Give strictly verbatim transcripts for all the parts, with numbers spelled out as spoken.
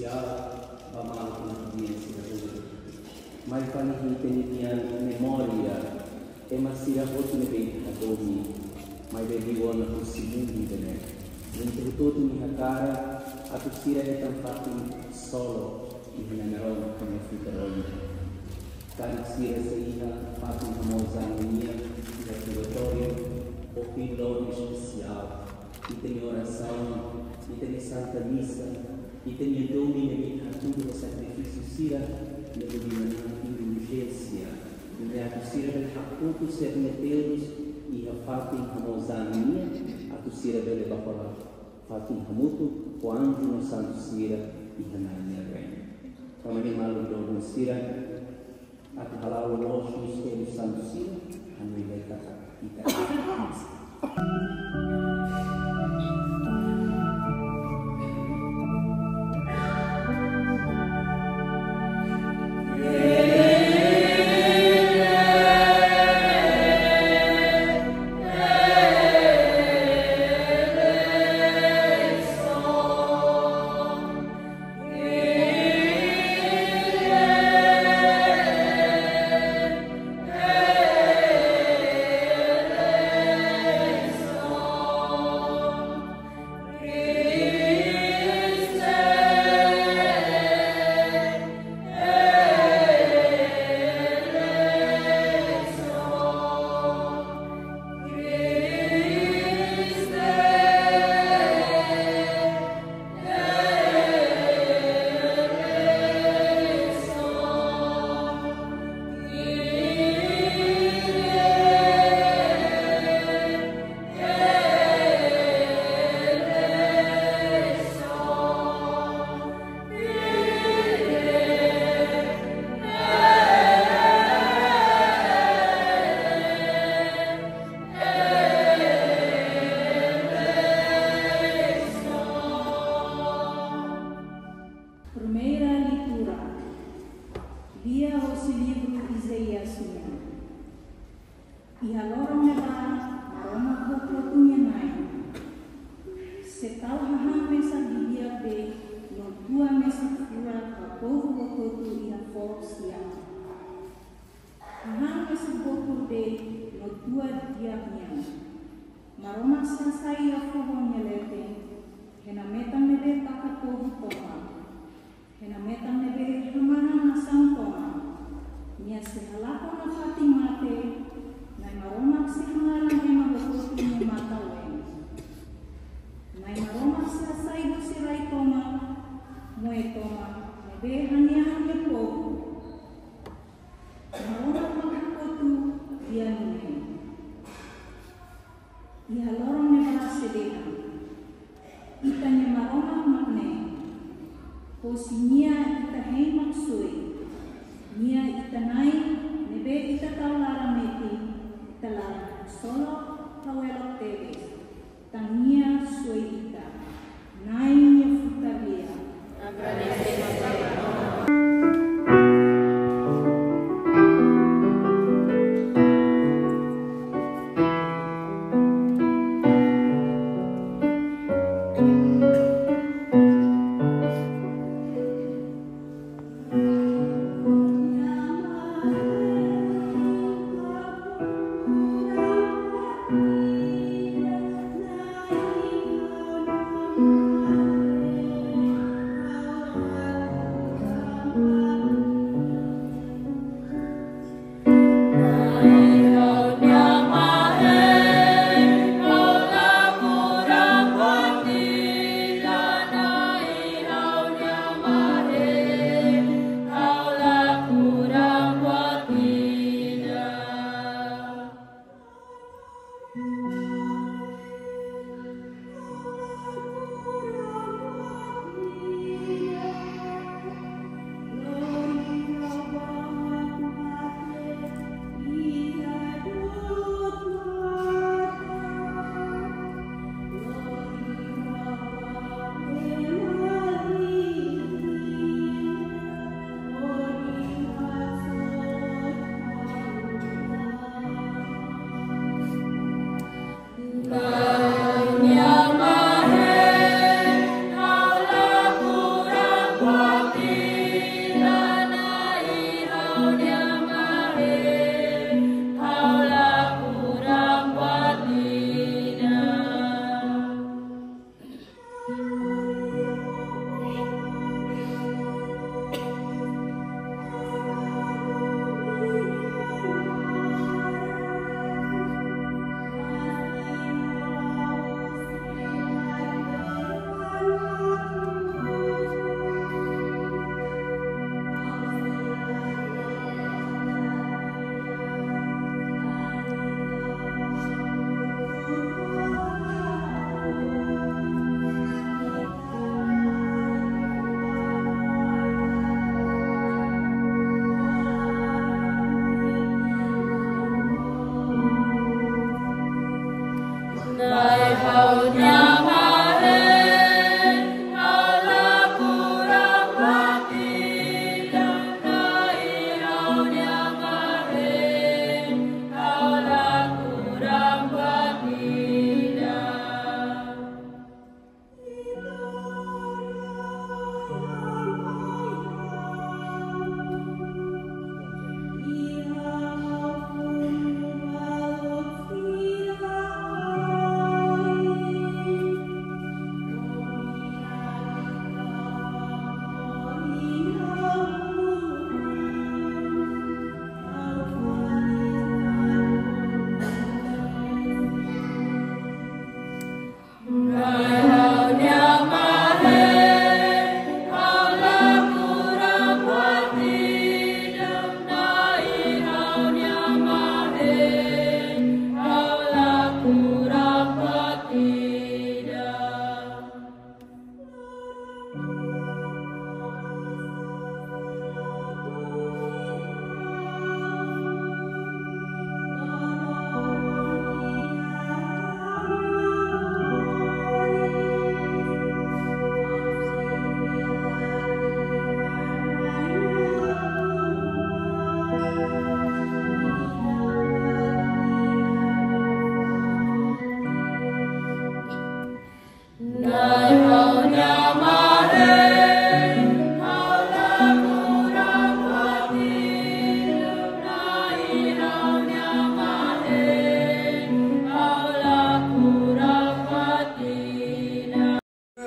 Ba maluk nia sira hotu. Mai fali iha ita-nia memória ema sira hotu ne'ebé hadomi, maibé liu ona husi mundu ida-ne'e. Entaun hotu-hotu nia hakarak atu sira hetan fatin solo iha Nai Maromak nia futar oin. Karik sira sei iha fatin hamoos an nian iha purgatóriu, ohin loron espesiál, ita-nia orasaun, ita-nia Santa Misa, ita-nia domin ne'ebé hatudu ho sakrifísiu sira, ne'ebé denomina indulgénsia, ne'ebé atu sira bele hakotu sira-nia terus iha fatin hamoos an nian, atu sira bele bá para fatin hamutuk ho anju no santu sira iha Nai nia reinu. Tanba ne'e maluk doben sira, atu hala'o loos terus santu sira, hanoin de'it katak ita. Primeira leitura, lia hosi livru Isaías nian. Iha loron ne'ebá, Maromak hotu-hotu nia Na'i sei tau hahán mesak didi'ak de'it, no tua mesak furak ba povu hotu-hotu iha foho sira. Hahán mesak bokur de'it no tua di'ak nian. Maromak sei hasai iha foho nia leten, hena metan ne'ebé taka povu tomak, hena metan ne'ebé hamahan nasaun tomak. Nia sei halakon nafatin mate, Nai Maromak sei hamaran ema hotu-hotu nia matan-oin. Nai Maromak sei hasai husi rai tomak, moe tomak, ne'ebé hani'a nia povu. Maromak mak hakotu Nia nian. Iha loron ne'ebá sei dehan: Ita-nia Maromak mak ne'e. Hosi Nia ita hein mak soe. Nia ita Na'i ne'ebé ita tau laran metin, ita laran haksolok, hawelok tebes. Tan Nia soe ita. Na'i nia futar lia. Agradese.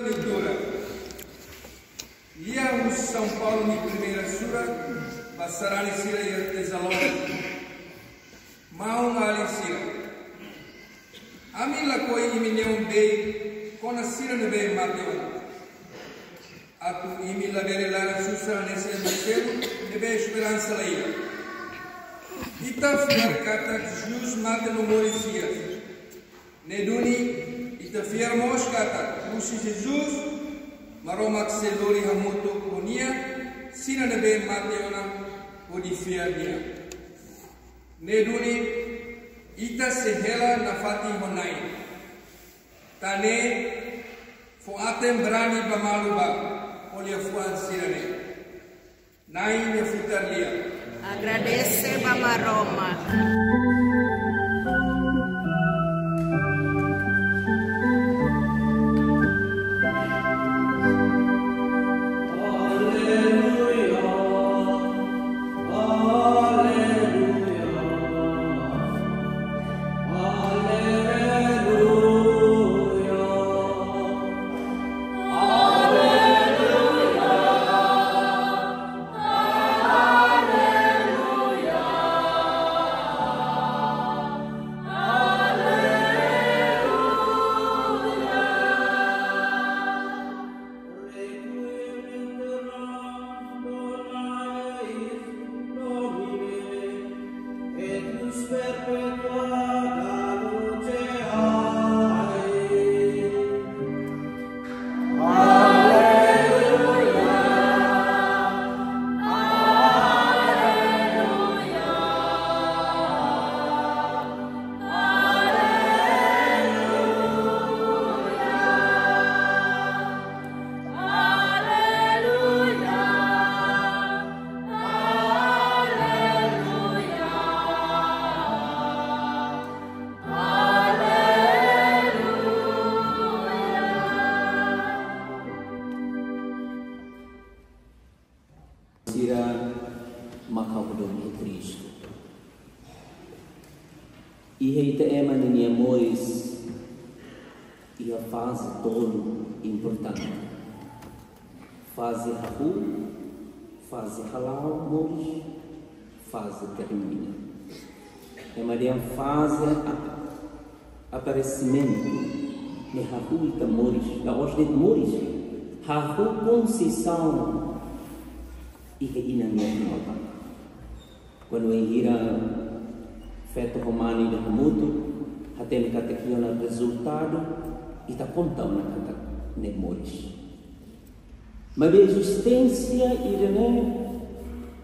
Leitura. Lia husi São Paulo nia primeira surat ba sarani sira iha Tesalónika. Maun alin sira, ami lakohi imi neon bei kona sira ne'ebé mate ona, atu imi labele laran susar hanesan ema seluk ne'ebé esperansa laiha. Ita fiar katak Jesus mate no moris di'ak. Ne'e duni, ita fiar mós katak husi Jesus, Maromak sei lori hamutuk ho nia sira ne'ebé mate ona hodi fiar nia. Ne'e duni, ita sei hela nafatin ho Na'i. Tan ne'e, fó aten brani ba malu ba, ho liafuan sira-ne'e. Na'i nia futar lia. Agradese ba Maromak. Sira mak hahú ho Kristu. Iha ita ema ninia moris, i Iha faze tolu importante. Faze hahú, faze hala'o moris, faze termina. Ema dehan faze ap-, aparesimentu, ne'e hahú ita moris, la'ós de'it moris, hahú konseisaun iha inan nia knapan. Kuandu wainhira feto ho mane ida hamutuk, hatene katak iha ona rezultadu, ita konta ona katak ne'e moris. Maibé ezisténsia ida-ne'e,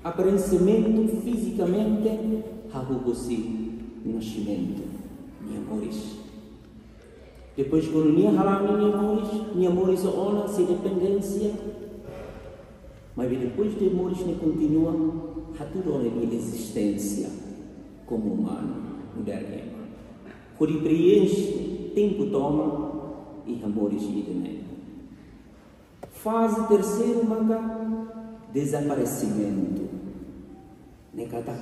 aparensiamentu, fizikamente, hahú husi nasimentu, nia moris. Depois, kuandu nia hala'o nia moris, nia moris ona, sira dependénsia. Maibé depois de moris, nia kontinua hatudu ona nia ezisténsia komu umanu, nu'udar ema, hodi preenxe tempu tomak iha moris ida-ne'e. Faze terseiru maka dezaparesimentu. Ne'e katak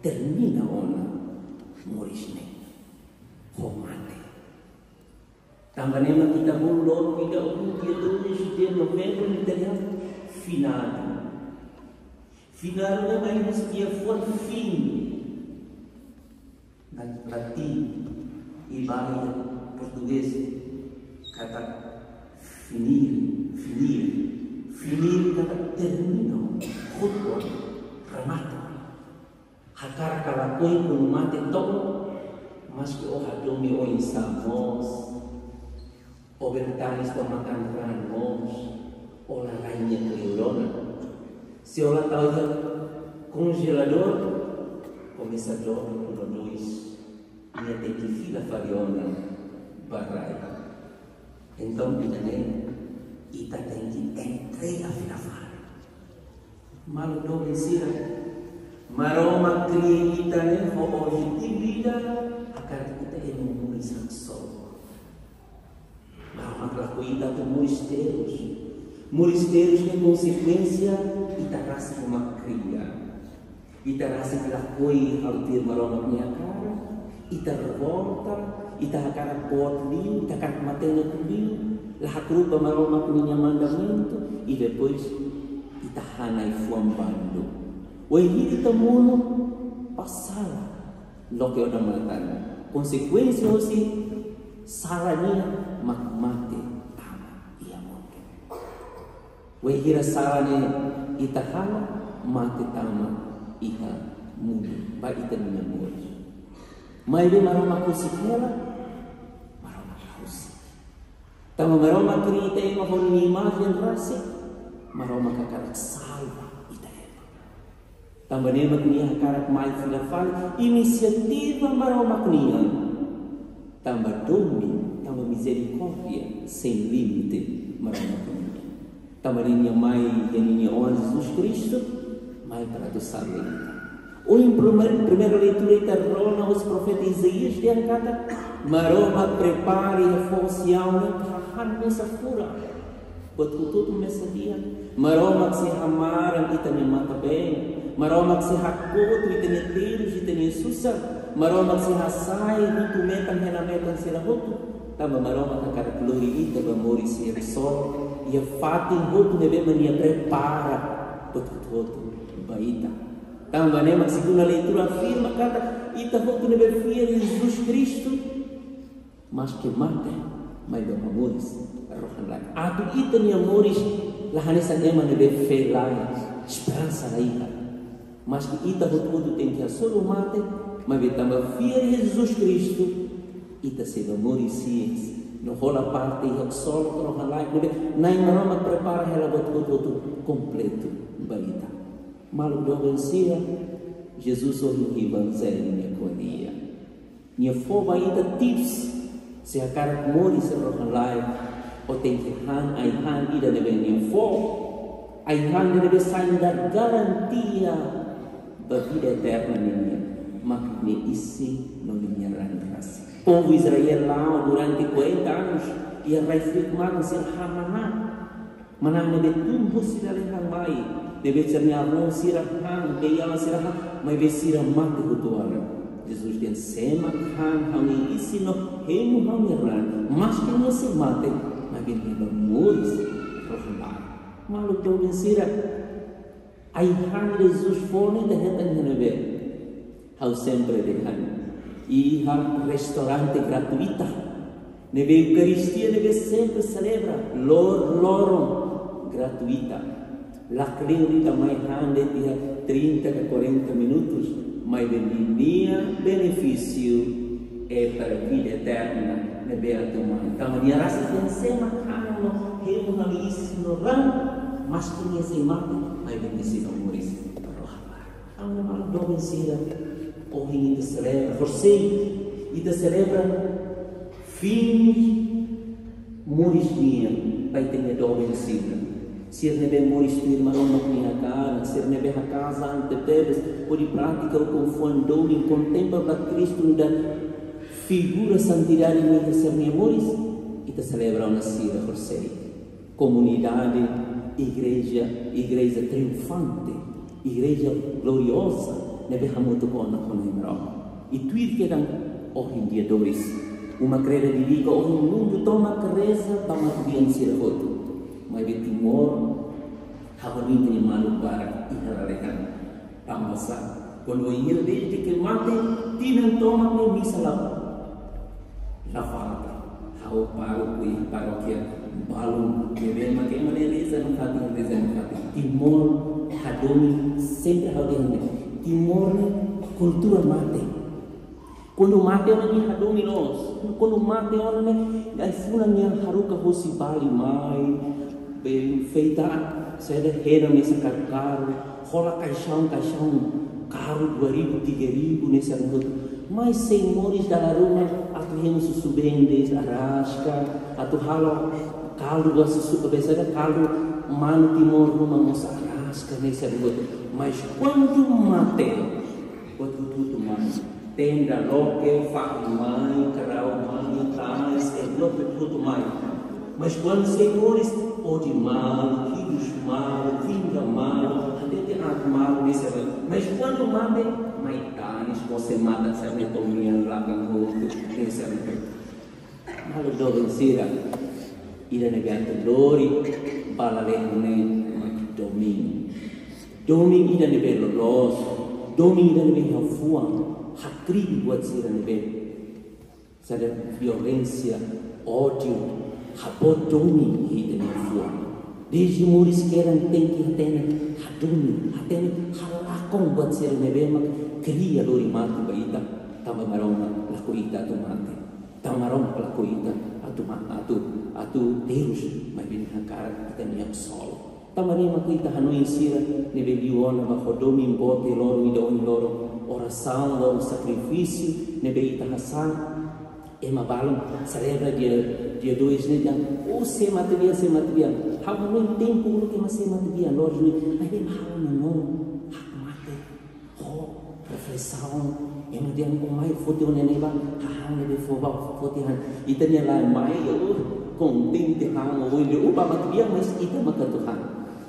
termina ona moris ne'e ho mate. Tanba ne'e mak ita bolu loron ida uluk dia dois de novembro, ita dehan finadu. Finadu ne'e mai husi liafuan fin. Latin, i ba portugés, katak finir, finir, finir katak termina, hotu, remata. Hakarak ka lakohi kuandu mate to'o, maski ó hadomi oinsá mós, ó bele tanis ba makan-raan mós, ó la rai nia kleur ona. Se ó la tau iha konjeladór, komesa domin kuandu dois, nia tenke fila fali ona ba rai. Entaun, ida-ne'e, ita tenke entrega fila fali. Maluk doben sira, Maromak kria ita-nia ho objetivu ida, hakarak ita ema moris haksolok. Maromak lakohi ita atu moris terus. Moris terus ne'e konsekuénsia ita rasik mak kria. Ita rasik lakohi halo tuir Maromak nia hakarak, ita revolta, ita hakarak boot liu, ita hakarak matenek liu, la hakrupa Maromak nia mandamentu, i depois ita han ai-fuan bandu. Wainhira ita monu, pasala loke odamatan. Konsekuénsia husi sala nian mak mate tama iha mundu. Wainhira sala ne'e ita halo, mate tama iha mundu, ba ita-nia moris. Maibé Maromak husik hela, Maromak husik. Tanba Maromak kria ita ema ho nia imajen rasik, Maromak hakarak salva ita ema. Tanba ne'e mak nia hakarak mai fila fali, inisiativa Maromak nian. Tanba domin, tanba mizerikórdia sein limite Maromak nian. Tanba ne'e nia mai, nia Oan Jesus Kristu, mai para atu salva ita. Ohin primeira, primeira leitura ita rona husi profeta Isaías dehan katak, Maromak prepara iha foho Siaun ne'e hahán mesak furak. Buat hotu-hotu mesak di'ak. Maromak sei hamaran ita-nia matan-been. Maromak sei hakotu ita-nia terus, ita-nia susar. Maromak sei hasai hotu metan hela metan sira hotu. Tanba Maromak hakarak lori ita ba moris iha sol, iha fatin hotu ne'ebé mak nia prepara buat hotu-hotu ba ita. Tanba ne'e mak segunda leitura afirma katak ita hotu ne'ebé fiar Jesus Kristu, maski mate, maibé moris rohan-laek. Atu ita-nia moris la hanesan ema ne'ebé fé lae, esperansa la iha. Maski ita hotu-hotu tenke hasoru mate, maibé tanba fiar iha Jesus Kristu, ita sei ba moris hi'as, no hola parte iha sol rohan-laek ne'ebé Na'i Maromak prepara hela buat hotu-hotu kompletu ba ita. Maluk doben sira, Jesus ohin iha Evanjellu nia ko'alia. Nia fó ba ita tips, se hakarak moris rohan-laek, ó tenke han ai-han ida ne'ebé nia fó. Ai-han ida ne'ebé sai nu'udar garantia ba vida eterna nian, mak nia isin no nia ran rasik. Povu Israel la'o durante quarenta anos, iha rai fríu, maibé sira han maná. Maná ne'ebé tun husi lalehan mai, ne'ebé sira-nia avó sira han, beiala sira han, maibé sira mate hotu-hotu. Jesus dehan: "Sé mak han ha'u-nia isin no hemu ha'u-nia ran, maski nia sei mate, maibé nia bá moris rohan-laek." Maluk doben sira, ai-han Jesus fó ne'e ita hetan iha ne'ebé? Ha'u sempre dehan, iha restaurante gratuita. Ne'ebé Eukaristia ne'ebé sempre selebra, lor-loron, gratuita. Lakleur ita mai han de'it iha trinta ka quarenta minutos, maibé ninia benefísiu é para vida eterna, ne'ebé atu mai. Tanba nia rasik dehan: "Sé mak han no hemu ha'u-nia isin no ran, maski nia sei mate, maibé nia sei bá moris rohan-laek." Ha'u-nia maluk doben sira, ohin ita selebra, horisehik ita selebra fim moris nian ba ita-nia doben sira. Sira ne'ebé moris tuir Maromak nia hakarak, sira ne'ebé haka'as an tebetebes hodi pratika ukun-fuan domin, kontempla ba Kristu nu'udar figura santidade iha sira-nia moris, ita selebra ona sira horisehik. Komunidade, igreja, igreja triunfante, igreja glorioza, ne'ebé hamutuk ona ho Nai Maromak. I tuir kedan, ohin dia dois. Uma Kreda Didika ohin mundu tomak reza ba mate-bian sira hotu. Maibé Timor, ha'u hanoin ita-nia maluk barak iha lalehan. Tanba sá? Kuandu ohin hela desde que mate, tinan tomak ne'e misa la, la falta. Ha'u pároku iha parókia balun, ne'ebé mak ema ne'e reza nafatin, reza nafatin. Timor hadomi, sempre ha'u dehan ne'e, Timor ne'e kultura mate. Kuandu mate ona nia hadomi loos. Kuandu mate ona ne'e, ai-funan nia haruka hosi Bali mai, bá enfeita, saida, hena mesak karu-karu, hola kaixaun, kaixaun karu dua ribu, tiga ribu, ne'e sira hotu. Mas sei moris dala ruma atu hemu susubeen de'it, araska, atu halo kaldu ba susu, ka be saida, kaldu manu Timor ruma mós araska, ne'e sira hotu. Mas kuandu mate, hotu-hotu mai. Tenda loke, fahi mai, karau mai, tais, e loke hotu mai. Mas kuandu sei moris, odi malu, kidus malu, vinga malu, hatete aat malu, ne'e sira. Mas kuandu mate, mai tanis, kose mata sira-ne'e to'o nia lakan hotu, ne'e sira. Maluk doben sira, ida-ne'ebé atu lori ba lalehan ne'e mak domin. Domin ida-ne'ebé loloos, domin ida-ne'ebé iha fuan, hakribi buat sira ne'ebé, saida, violénsia, ódiu, haboot domin iha ita-nia fuan. Desde moris kedan tenke hatene hadomi, hatene halakon buat sira ne'ebé mak kria lori mate ba ita, tanba Maromak lakohi ita atu mate. Tanba Maromak lakohi ita atu ma-, atu, atu terus, maibé nia hakarak ita-nia solo. Tanba ne'e mak ita hanoin sira ne'ebé liu ona ba ho domin boot loron ida ohin loron, orasaun loron, sakrifísiu ne'ebé ita hasa'e. Ema balun selebra dia, dia dois ne'e dehan, "Oh, sé matebian, sé matebian." Ha'u hanoin tempu uluk ema sé matebian, loron ne'e, maibé ha'u hanoin, ha'u mate. Ho reflesaun, ema dehan, "Ó mai foti ó-nia ne'ebá, hahán ne'ebé fó bá, foti han." Ita-nia la'en mai, oh, kontente han, oh, ende, oh, bá matebian, mas ita mak atu han.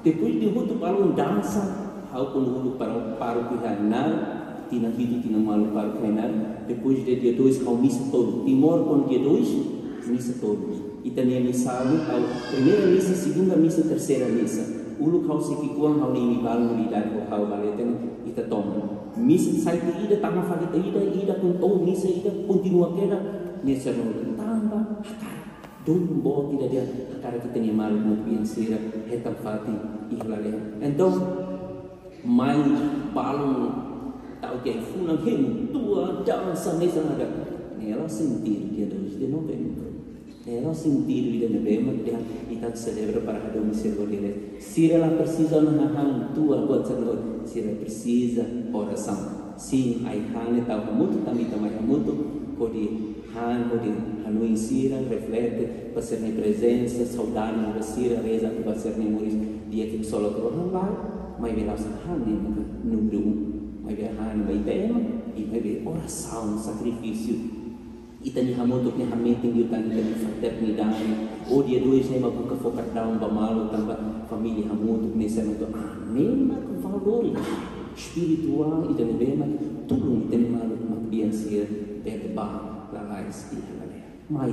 Depois de hotu balun dansa, ha'u kuandu uluk para, pároku iha Ainaro, tinan hitu, tinan ualu pároku iha Ainaro. Depois de dia dois, ha'u misa tolu. Timor kuandu dia dois, misa tolu. Ita-nia misa ne'e, ha'u primeira misa, segunda misa, terceira misa. Uluk ha'u sei ki'ikoan, ha'u-nia imi balun, imi idade ho ha'u ba leten, ita toman. Misa sa'e tiha ida, tama fali tiha ida, ida kon-, oh, misa ida, kontinua kedas, misa no tanba hakarak. Domin boot ida dehan hakarak ita-nia maluk matebian sira hetan fatin iha lalehan. Entaun, mai balun, tau tiha ai-funan, hemu, tua, dansa, mesa nada. Ne'e la'ós sentidu dia dois de novembro. Ne'e la'ós sentidu ida-ne'ebé mak dehan ita selebra para hadomi sira ho direitu. Sira la presiza ona hahán, tua, buat sira la, sira presiza orasaun. Sin, ai-han ne'e tau hamutuk, tanba ita mai hamutuk, hodi han, hodi hanoin sira, reflete ba sira-nia prezensa, saudade ba sira, reza ba sira-nia moris, di'ak, ksolok rohan-laek, maibé la'ós hahán ne'e maka númeru um. Maibé hahán ba ita ema, i maibé orasaun, sakrifísiu. Ita-nia hamutuk ne'e hametin liután ita-nia fraternidade. Ou dia dois ne'e mak buka fó kardaun ba malu tanba família hamutuk ne'e sira mak atu, ah, ne'e mak valór ida. espirituál ida ne'ebé mak tulun ita-nia maluk makbian sira bele bá lalais iha lalehan. Mai,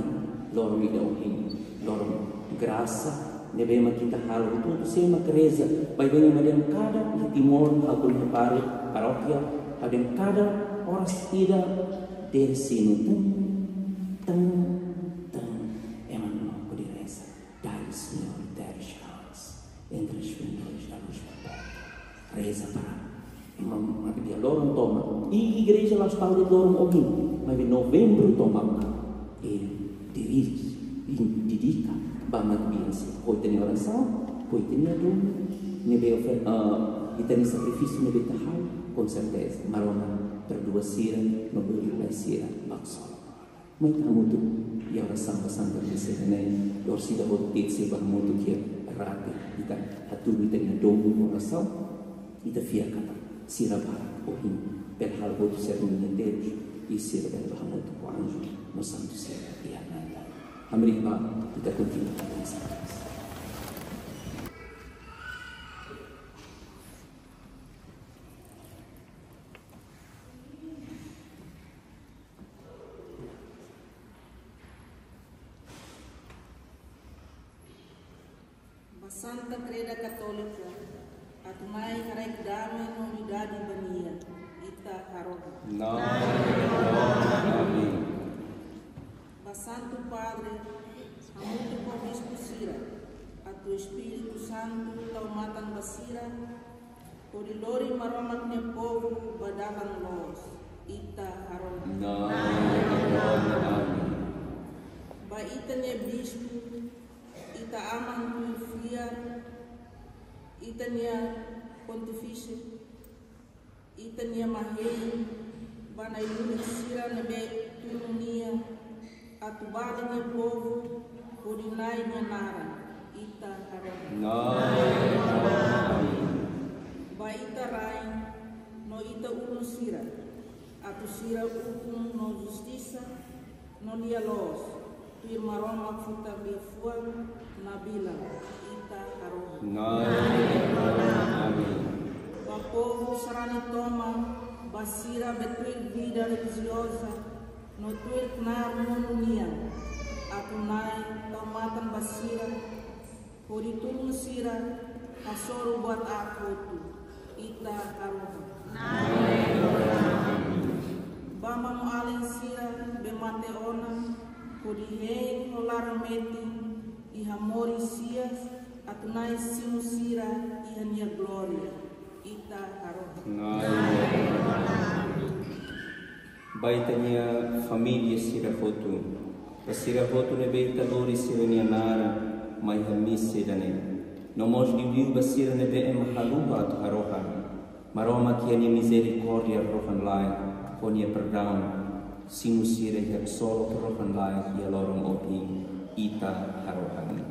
loron ida ohin, loron grasa ne'ebé mak ita halo, ita hotu sei mak reza, baibain ema dehan kada iha Timor, ha'u-nia parókia, parókia, ha'u dehan kada oras ida dere sinu, tang, tang, tang, ema nonok hodi reza. Dai, Senhor, dez reais entre as ventonas da luz perpétua. Reza para ema mak dia loron tomak. I igreja la'ós tau de'it loron ohin, maibé novembru tomak. E dirije, i dedika ba makbian sira. Ho ita-nia orasaun, ho ita-nia domin, ne'ebé ofer-, ah, ita-nia sakrifísiu ne'ebé ita halo, com certeza Maromak perdua sira, no bolu lalais sira ba sola. Mai ita hamutuk iha orasaun ba Santa Misa ida-ne'e, orsida hotu de'it sei bá hamutuk iha rate, ita hatudu ita-nia domin orasaun, ita fiar katak sira barak ohin bele halo hotu sira-nia terus, i sira bele bá hamutuk ho anju no santu sira iha ne'ebá. Hamriik bá, ita kontinua iha Santa Misa. Ba Santa Kreda Katólika, atu Na'i haraik dame no unidade ba nia, ita harohan. Na'i, amin. Ba Santu Padre, hamutuk ho bispu sira, atu Espíritu Santu tau matan ba sira, hodi lori Maromak nia povu ba dalan loos, ita harohan. Na'i, amin. Ba ita-nia bispu, ita aman tuir fiar, ita-nia pontifísiu, ita-nia mahei, ba nai-lulik sira ne'ebé tulun nia, atu bali nia povu hodi Na'i nia naran, ita harohan. Na'i, amin. Ba ita rain no ita ulun sira, atu sira ukun no justisa, no lia-loos, tuir Maromak Futar Liafuan, Nabilan, ita harohan. Na'i, amin. Ba povu sarani tomak, ba sira be tuir vida relijioza, no tuir knaar monu nian, atu Na'i tau matan ba sira, hodi tulun sira hasoru buat aat hotu, ita harohan. Ba maun-alin sira be mate ona, hodi hein ho laran metin iha moris hi'as, atu Na'i simu sira iha nia glória, ita harohan. Ba ita-nia família sira hotu, ba sira hotu ne'ebé ita lori sira-nia naran mai iha misa ida-ne'e. No mós liuliu ba sira ne'ebé ema haluha atu harohan. Maromak iha nia mizerikórdia rohan-laek, ho nia perdaun, simu sira iha ksolok rohan-laek iha loron ohin, ita harohan.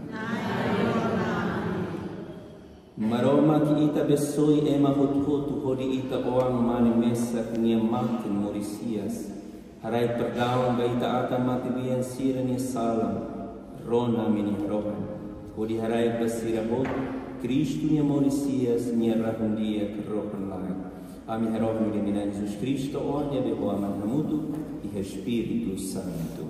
Maromak, ita abensoa ema hotu-hotu hodi ita-nia Oan-Mane mesak nia mate no moris hi'as. Haraik perdaun ba ita atan matebian sira-nia sala, rona ami-nia harohan. Hodi haraik ba sira hotu Kristu nia moris hi'as, nia rahun-di'ak rohan-laek. Ami harohan Na'i Jesus Kristu, Oan ne'ebé ho Aman hamutuk iha Espíritu Santu.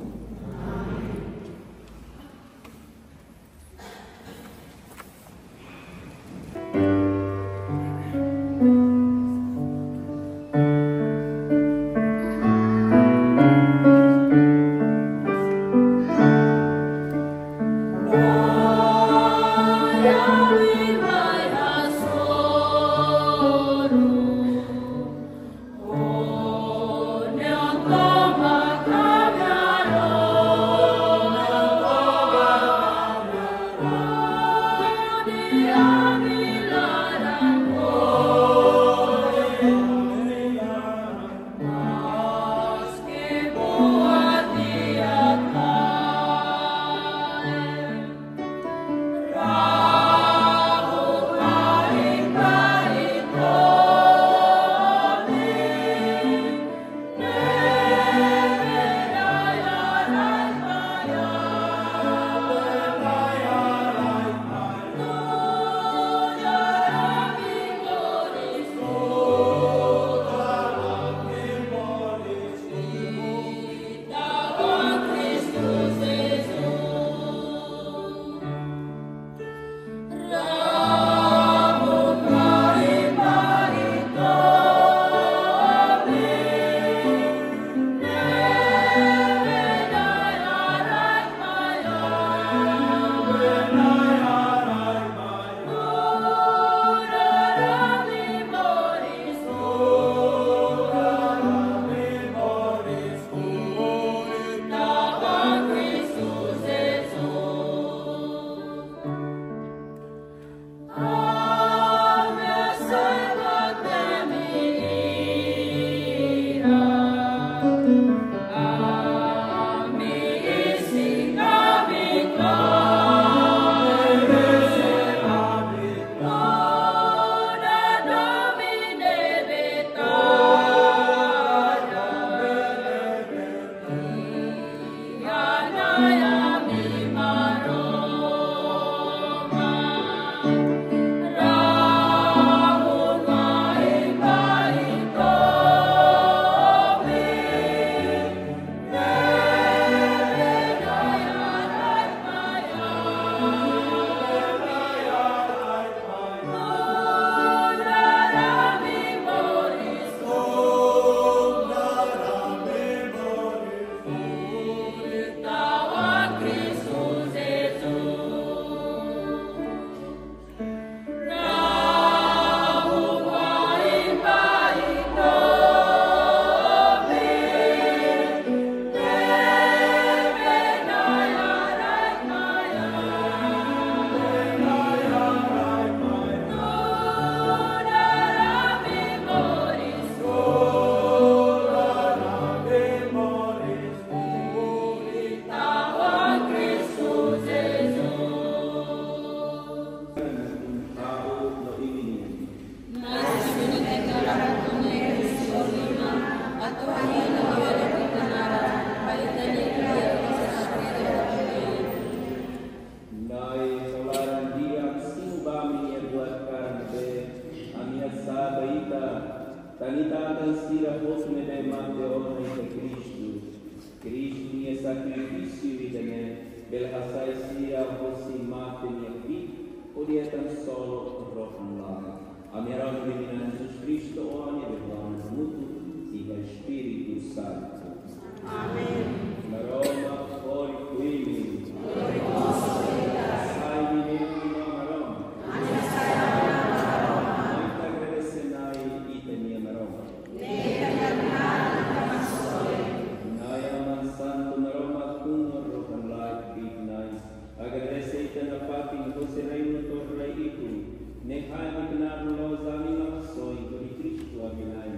Sakrifísiu ida-ne'e bele hasai sira hosi mate nia kbiit, hodi hetan solo rohan-laek. Ami harohan iha Na'i Jesus Kristu, Oan ne'ebé planu hamutuk iha Espíritu Santu. Amen. Maromak fó imi. Sai imi no Maromak. Ita agradese Na'i ita-nia Maromak. Na'i Aman Santu, Maromak uma rohan-laek, Na'i. Agradese ita nafatin hosi reinu to'o rai Ipu, ne'e hanesan knaar loos ami Maksoin hodi Kristu ami Na'i.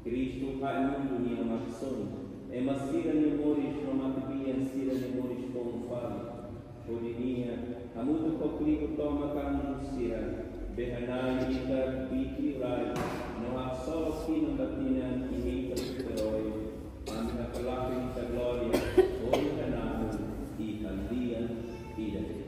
Kristu hahi'i mundu nia Maksoin, ema sira-nia moris no matebian sira-nia moris foun fali. Hodi nia, hamutuk ho kbiit tomak anju sira, bele hana'i ita kbiit liurai, no haksolok tinan ba tinan iha ita super-herói. Ami haklaken ita glória, hodi hananu iha lian ida-ne'e.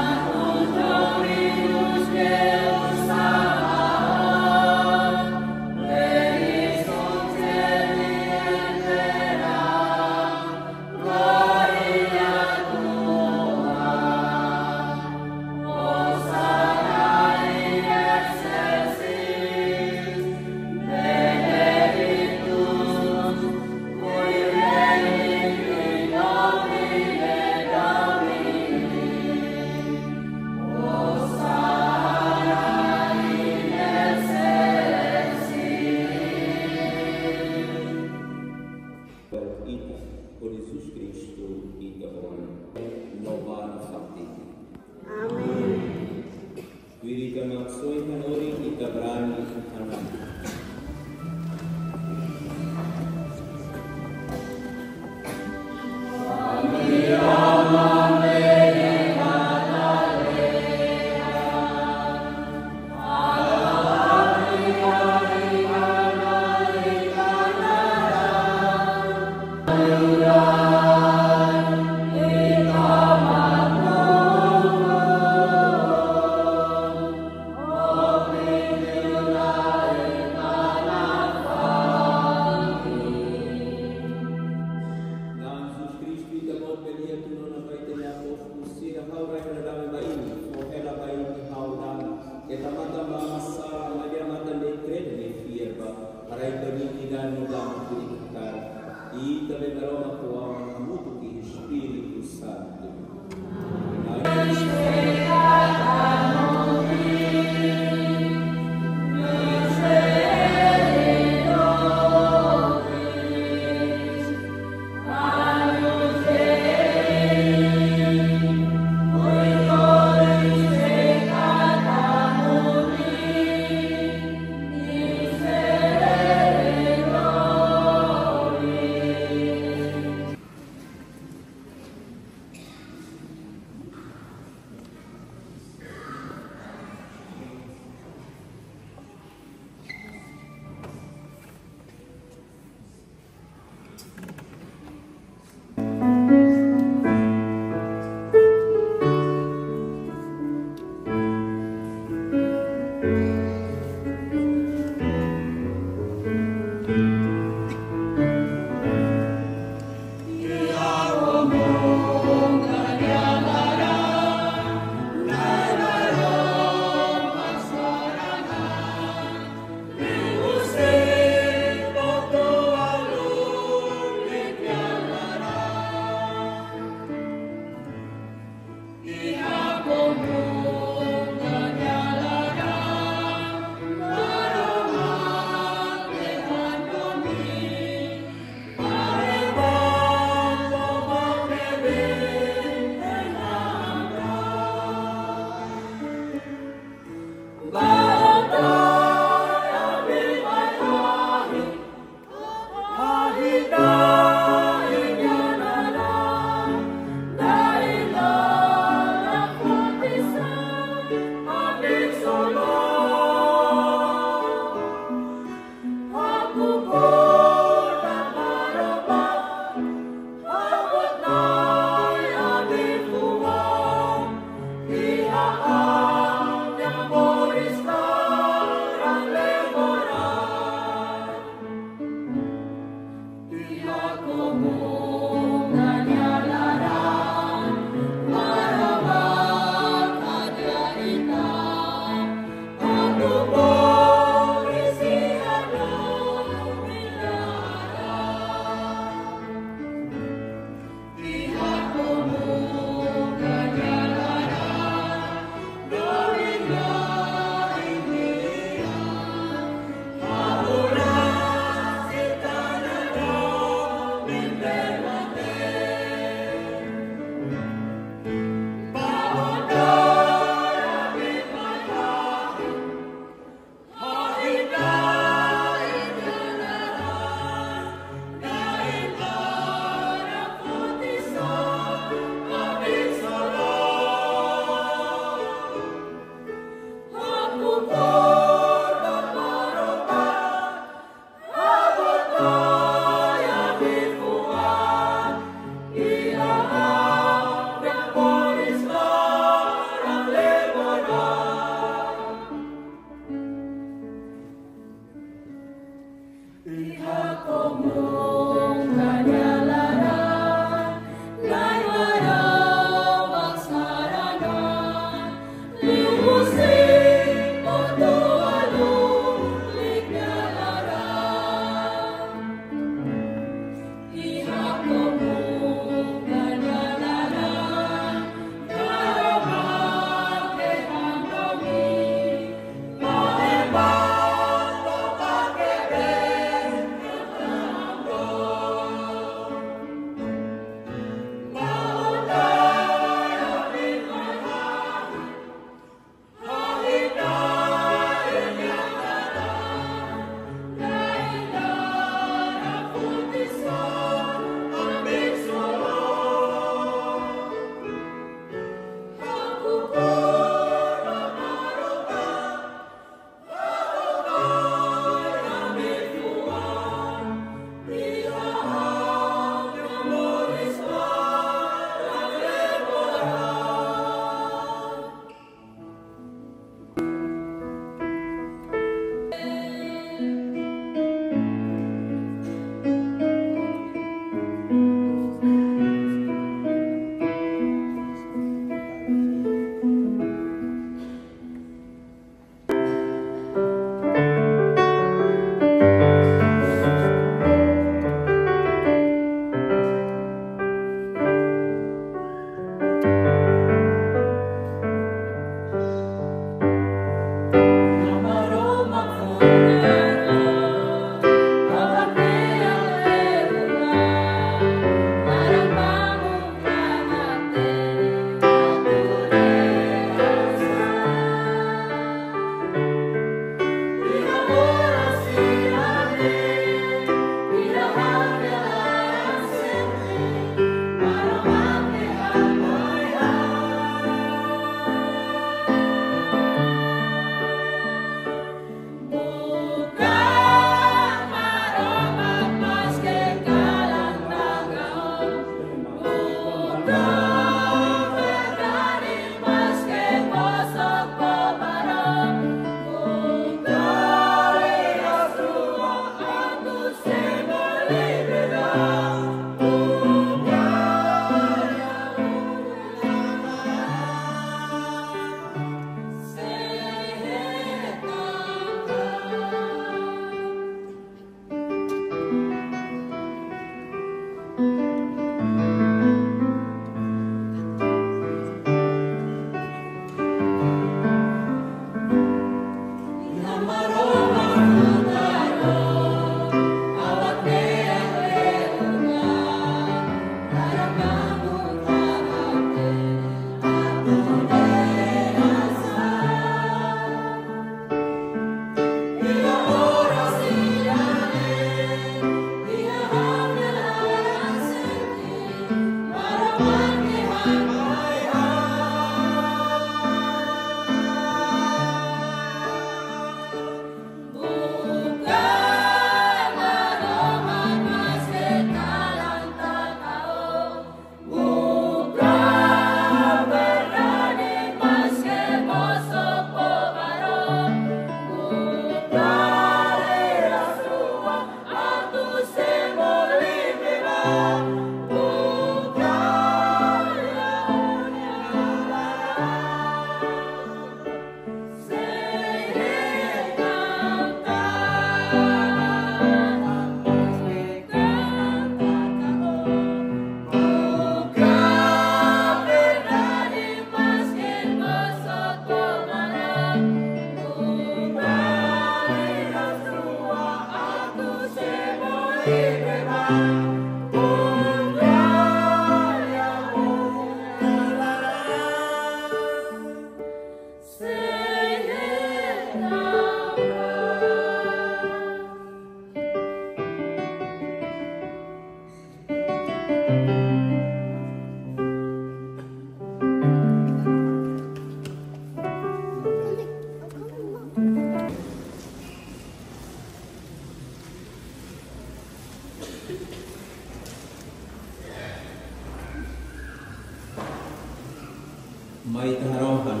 Ita harohan.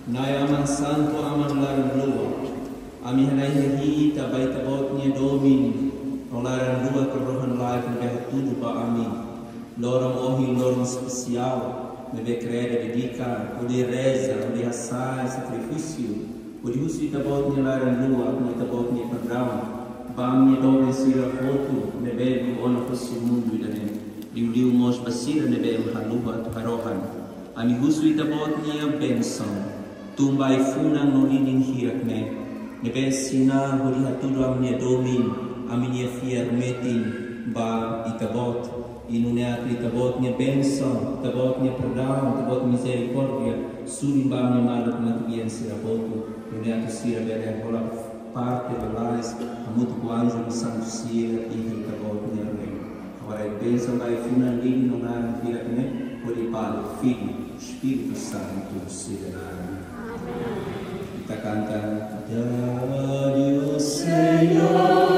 Na'i Aman Santu, Aman laran-luak, ami hana'i iha Ita ba Ita-Boot nia domin no laran-luak, rohan-laek ne'ebé hatudu ba ami loron ohin, loron espesiál, ne'ebé kreda dedika hodi reza, hodi hasa'e sakrifísiu, hodi husu Ita-Boot nia laran-luak no Ita-Boot nia perdaun ba ami-nia doben sira hotu ne'ebé liu ona husi mundu ida-ne'e, liuliu mós ba sira ne'ebé ema haluha atu harohan. Ami husu Ita-Boot nia bensaun tun ba ai-funan no lilin hirak ne'e, ne'ebé sinál hodi hatudu ami-nia domin, ami-nia fiar metin ba Ita-Boot. I nune'e atu Ita-Boot nia bensaun, Ita-Boot nia perdaun, Ita-Boot nia mizerikórdia suri ba ami-nia maluk matebian sira hotu. Nune'e atu sira bele hola parte lalais hamutuk ho anju no santu sira iha Ita-Boot nia reinu. Agora bensaun ba ai-funan, lilin no naran hirak ne'e hodi Padre, Filho, Espíritu Santu sira naran. Ita kanta. Dá-lhe, Senhor,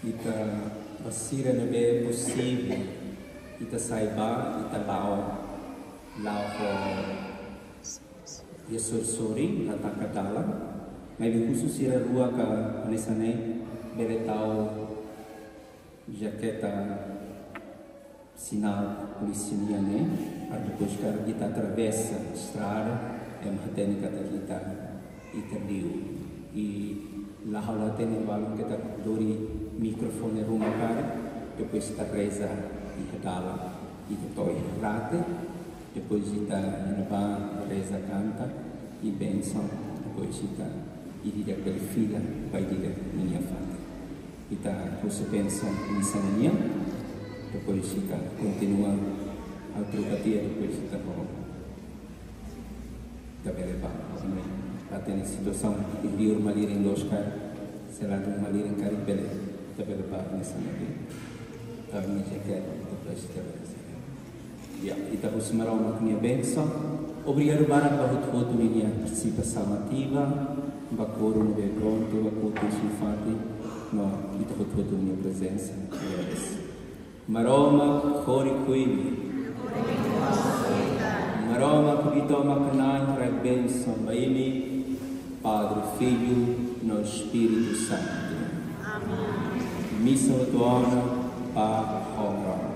Ita ba sira ne'ebé posivel, ita sai ba, ita la'o, la'o ho iha sorin-sorin, la taka dalan. Maibé husu sira rua ka hanesan ne'e, bele tau jaketa Sinál polísia nian ne'e, para depois karik ita atravesa estrada, ema hatene katak ita, ita liu. I la halo hatene balun katak lori mikrofone ruma karik, depois ita reza iha dalan, ita to'o iha rate, depois ita iha ne'ebá reza kanta, i bensaun, depois ita ida-idak bele fila ba ida-idak nia fatin. Ita husu bensaun misa nian, depois ita kontinua halo troka tiha, depois ita ho, ita bele bá. Ita hatene situasaun iha liur malirin loos karik, se ladún malirin karik bele, ita bele bá misa nian. Ita bele cek, depois ita bele. Ya, ita husu Maromak nia bensaun. Obrigadu barak ba hotu-hotu nia partisipasaun ativa, ba kórum ne'ebé prontu, ba kórum sifati, no ita hotu-hotu nia prezensa. Yes. Maromak horiku imi. Maromak ita mak na'in-na'in bensaun ba imi, Padre, Filho, no Espírito Santo. Amém. Misa hotu ona ba ho Maromak.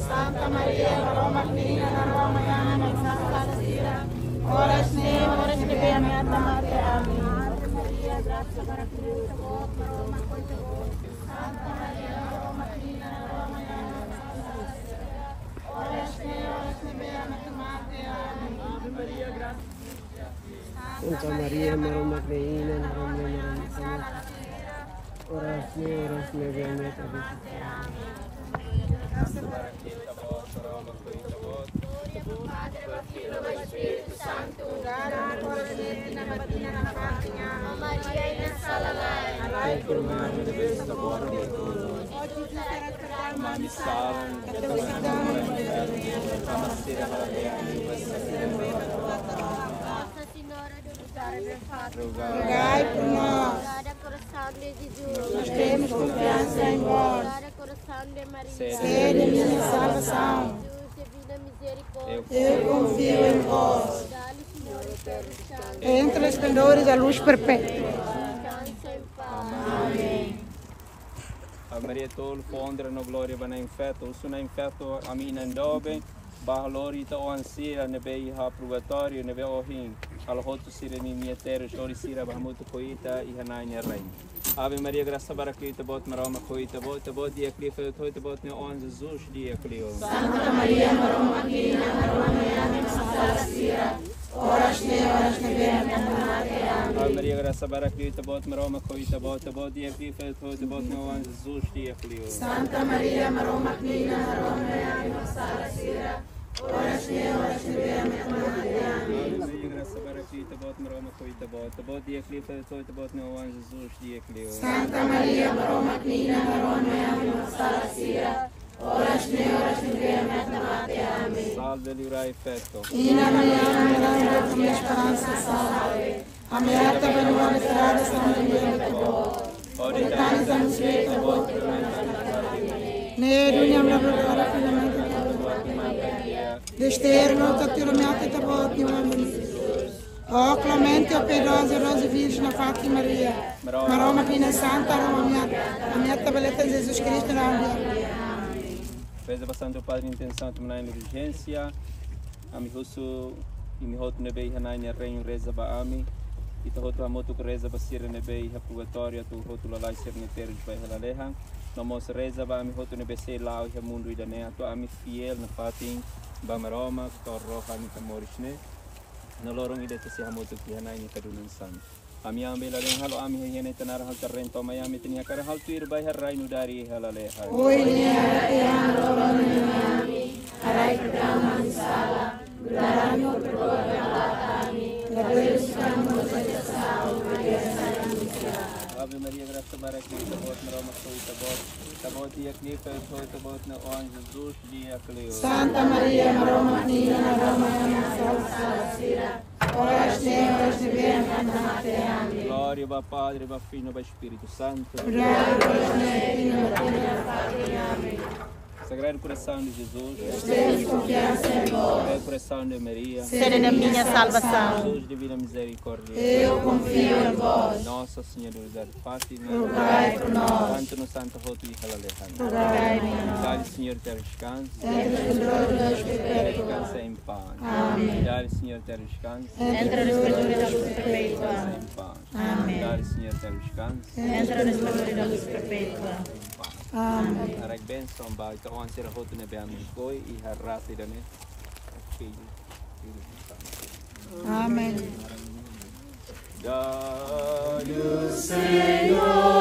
Santa Maria, Maromak nia inan, rogá mai ami manu sala sira, oras ne'e, oras ne'ebé ami atu mate. Amen. Ave Maria, grasa barak liu iha ita-boot, Maromak ho ita-boot. Santa Maria, Maromak nia inan, rogá mai ami manu sala sira, oras ne'e, oras ne'ebé ami atu mate. Amen. Ave Maria, grasa Santa Maria, Maromak nia inan, rogá mai ami manu sala sira, oras ne'e, oras ne'ebé ami atu mate. Glória ba Padre, ba Filho, ba Espírito Santo. Agora, agora, sempre, na batina, na fatinha. Maria, inan sala-na'in. Rogai por nós, pecadores, agora e na hora de nossa morte. Ó Jesus, tende piedade de nós. Nossa Senhora do Rosário Bem-Fato. Rogai por nós. Sagrado Coração de Jesus. Nós temos confiança em vós. Sagrado Coração de Maria. Sede minha salvação. Jesus, divina misericórdia. Eu confio em vós. Dá-lhe, Senhor, o perdão. Entre os pendores da luz perpétua. Descansa em paz. Amém. Ave Maria tolu, fó onra no glória ba Na'i Feto. Husu Na'i Feto ami inan doben, bá halo lori ita-nia oan sira ne'ebé iha purgatóriu, ne'ebé ohin halo hotu sira-nia terus, lori sira bá hamutuk ho ita iha Na'i nia reinu. Ave Maria, grasa barak liu iha ita-boot, Maromak ho ita-boot, ita-boot di'ak liu fali ho ita-boot nia oan Jesus di'ak liu. Santa Maria, Maromak nia inan, rogá mai ami manu sala sira, oras ne'e, oras ne'ebé ami atu mate. Amen. Ave Maria, grasa barak liu iha ita-boot, Maromak ho ita-boot, ita-boot di'ak liu fali ho ita-boot nia oan Jesus di'ak liu. Santa Maria, Maromak nia inan, rogá mai ami manu sala sira, oras ne'e, oras ne'ebé ami atu mate. Amen. Ave Maria, grasa barak liu iha ita-boot, Maromak ho ita-boot, ita-boot di'ak liu fali ho ita-boot nia oan Jesus di'ak liu. Santa Maria, Maromak nia inan, rogá mai ami manu sala sira, oras ne'e, oras ne'ebé ami atu mate. Amen. Salve, liurai feto. Inan-Aman, ami-nia esperansa, salve. Ami ata bele nia estrada, santa nia ita-boot. Ora tani sanu seta bot. Ne'e duni ami-nia agora, finalmente, desterro, no ta tiro me ata ita-boot nia oan. Ó Clemente, ó Piedosa, Rosa Virgem, na Fatin Maria. Maromak nia inan santa, rogá mai ami ata bele tende Jesus Kristu nia oan. Reza ba Santu Padre, intensaun, tama na indulgénsia. Ami husu imi hotu ne'ebé iha Na'i nia reinu reza ba ami. Ita hotu hamutuk reza ba sira ne'ebé iha purgatóriu, atu hotu lalais sira-nia terus ba iha lalehan. No mós reza ba ami hotu ne'ebé sei la'o iha mundu ida-ne'e, atu ami fiél nafatin ba Maromak, to'o rohan ita moris ne'e. No loron ida ita sei hamutuk iha Na'i nia kadunan santu. Ami-nia an ba iha lalehan halo ami iha ne'e, ita naran halo ita reen to'o mai ami, ita-nia hakarak halo tuir ba iha reinu dari iha lalehan. Ohin ne'e haraik iha loron ne'e ami, haraik perdão ami sala, nu'udar ami perdua ba ita-nia sala. Labele dehan ami ba tentasaun, maibé salva ami husi aat. Ave Maria, grasa barak liu iha ita-boot, Maromak ho ita-boot. Ita-boot di'ak liu fali ho ita-boot nia oan Jesus di'ak liu. Santa Maria, Maromak nia inan, rogá mai ami manu sala sira, oras ne'e, oras ne'ebé ami atu mate. Amen. Glória ba Padre, ba Filho, ba Espírito Santo. Glória ba Deus, na eternidade. Amém. Sagrado Coração de Jesus. Temos confiança em vós. Sagrado Coração de Maria. Sede da minha salvação. Jesus, Divina Misericórdia. Eu confio em vós. Nossa Senhora de Fátima. Rogai por nós. Santo no Santo Roto e Halalehan. Rogai por nós. Dai, Senhor, teu descanso. Entre os dois, Deus perpétua. Descansa em paz. Amém. Dai, Senhor, teu descanso. Entre os dois, Deus perpétua. Descansa em paz. Amém. Dai, Senhor, teu descanso. Entre os dois, Deus perpétua. Amém. Haraik bensaun ba ita-nia oan sira hotu ne'ebé ami ko'alia iha rai ida-ne'e. Oke. Amén. Dai Senhor,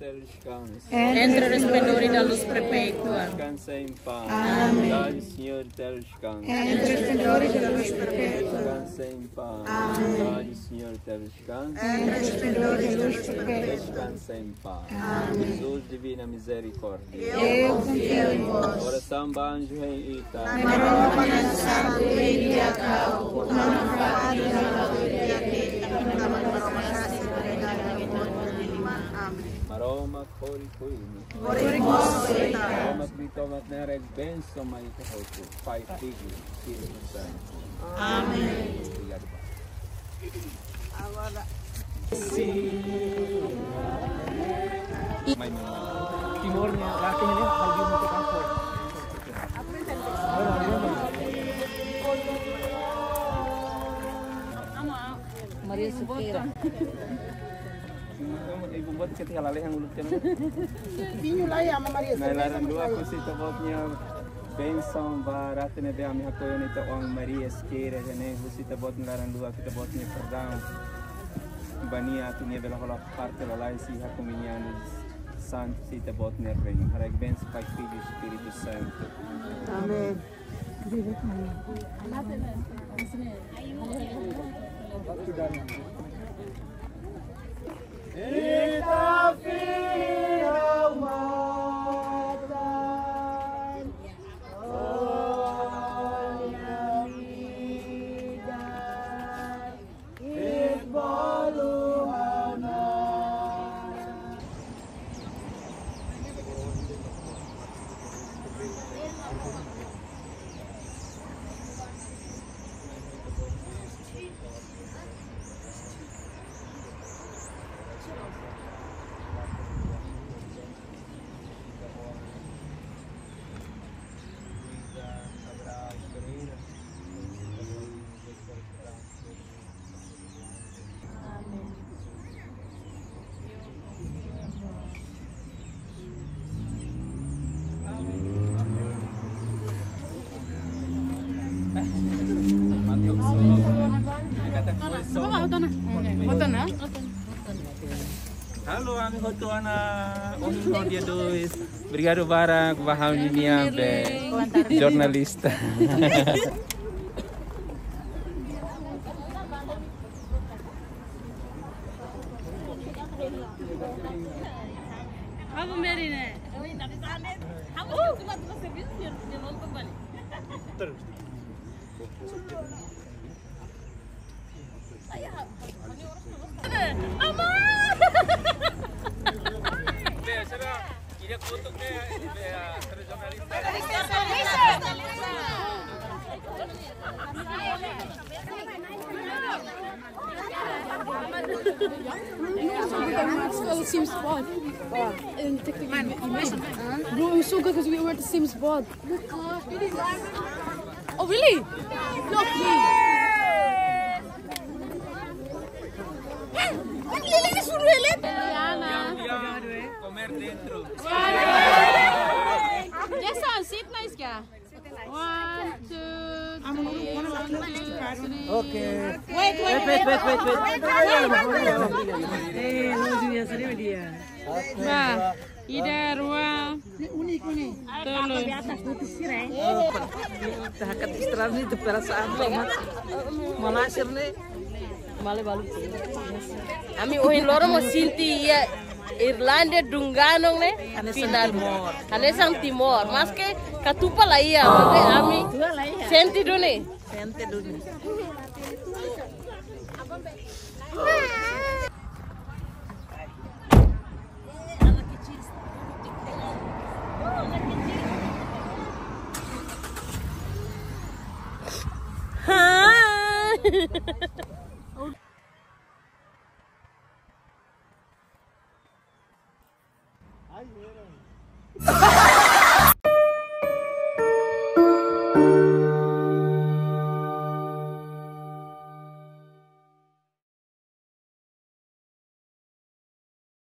Descansa. Entre o resplendor da luz perpétua. Descansa em paz. Amém. Dá-lhe, Senhor, eterno descanso. Entre o resplendor da luz perpétua. Descansa em paz. Amém. Dá-lhe, Senhor, eterno descanso. Entre o resplendor da luz perpétua. Descansa em paz. Amém. Jesus, divina misericórdia. Eu confio em vós. Oração ba anju hein ita. Maromak santu hein ita, Maromak fadil ba ita. Maromak hori kuimu. Hori mosu ita. Maromak liu tomak ne'e bensaun mai ita hotu. Pai, Filho, Espírito Santo. Amém. Obrigado, Pai. Agora. Mai, mai, mai. Timor ne'e, laki ne'e, hal di mutu kantor. Maria Sequeira. Ibu buat kita halal yang uluk channel. Vinho lá e ama Maria Sequeira. Nah, laran dua, husu ita-boot nia bensaun ba rate ne'ebé ami hakoi ona ita-nia oan Maria Sequeira, ne'e husu ita-boot nia laran dua, ita-boot nia perdaun. Ba nia atu nia bele hola parte lalais iha komunidade santu husi ita-boot nia reinu. Haraik bensaun Pai, Filho, Espírito Santo. Amém. Halo, ami hotu ona ohin ho dia dois. Obrigadu barak ba ha'u-nia be jornalista. Apa Mary ne'e? Terus. It was so good because we were at the same spot. Oh, really? Look, he. Ele suruh ele. Diana. Comer dentro. Jason, sit nice kya? One, two, three, one, two, three. Okay. Wait, wait, wait, wait, wait. Eh, no, Junior, sorry, dia. Ba, ida, rua, tolu. Tahakat istirahat ne'e, itu perasaan, Mak. Malasir ne'e. Male balu. Ami ohin loron mós sente iha Irlanda dunganong ne'e. Hanesan final. Timor. Hanesan Timor. Maske katupa la iha, maske ami sente duni. Sente duni. Hai.